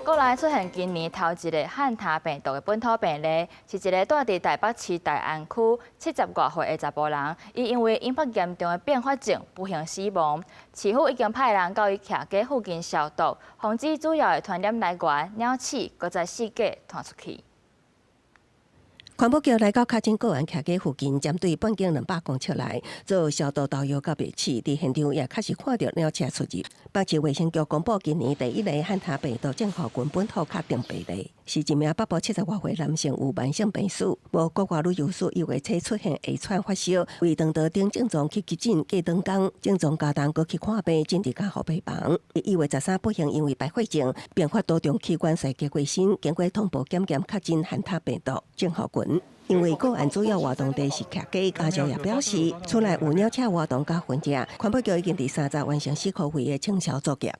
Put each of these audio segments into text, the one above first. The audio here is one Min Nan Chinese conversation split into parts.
國內出現今年頭一个漢他病毒的本土病例，是一个住佇台北市大安區70外歲的查埔人，伊因為引發嚴重的併發症，不幸死亡。市府已經派人到伊徛家附近消毒，防止主要的傳染來源鳥鼠閣再四界傳出去。環保局來到確診個案徛家附近，針對半徑200公尺內做消毒投藥佮滅鼠，佇現場也確實看著鳥鼠出入。北市衛生局公布今年第一個漢他病毒症候群本土確定病例，是一名北部70外歲男性，有慢性病史，無國外旅遊史，1月初出現氣喘發燒，胃腸道等症狀去急診，過兩工症狀加重，閣去看病，進入加護病房。1月13不幸因為敗血症併發多重器官衰竭過身，經過通報檢驗確診漢他病毒症候群。因為個案主要活動地是徛家，家屬也表示，厝內有鳥鼠活動佮糞食，環保局已經佇30完成四區圍的清消作業。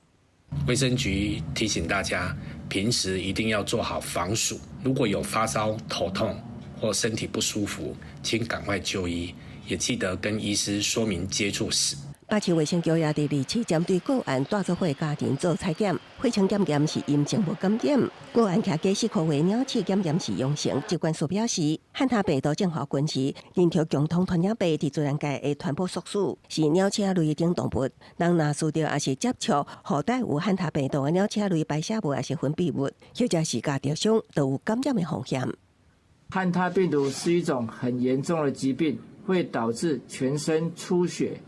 衛生局提醒大家，平時一定要做好防鼠，如果有發燒、頭痛或身體不舒服，請趕快就醫，也記得跟醫師說明接觸史。北市衛生局也佇二市針對個案帶做伙家庭做採檢，血清檢驗是陰性無感染，個案徛家四區圍鳥鼠檢驗是陽性。疾管署表示，漢他病毒症候群是人畜共通傳染病，佇自然界的傳播速度是鳥鼠類等動物，人若受著抑是接觸予帶有漢他病毒的鳥鼠類排泄物抑是分泌物，或者是共著傷，都有感染的風險。漢他病毒是一種很嚴重的疾病，會導致全身出血、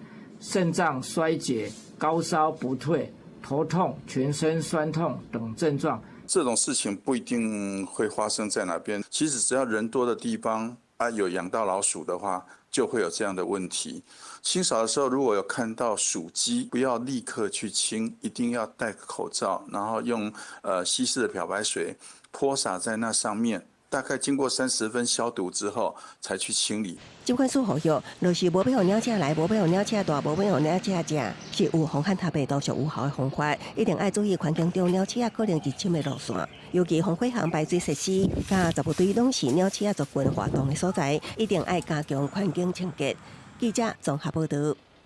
腎臟衰竭、高燒不退、頭痛、全身痠痛等症狀。這種事情不一定會發生在哪邊，其實只要人多的地方啊，有養到老鼠的話，就會有這樣的問題。清掃的時候，如果有看到鼠跡，不要立刻去清，一定要戴口罩，然後用稀釋的漂白水潑灑在那上面。大概經過30分消毒之後，才去清理。疾管署呼籲，若是無欲予鳥鼠來，無欲予鳥鼠蹛，無欲予鳥鼠食，是預防漢他病毒上有效的方法。一定愛注意環境中鳥鼠可能入侵的路線，尤其防火巷排水設施、佮雜物堆攏是鳥鼠族群活動的所在，一定愛加強環境清潔。記者綜合報導。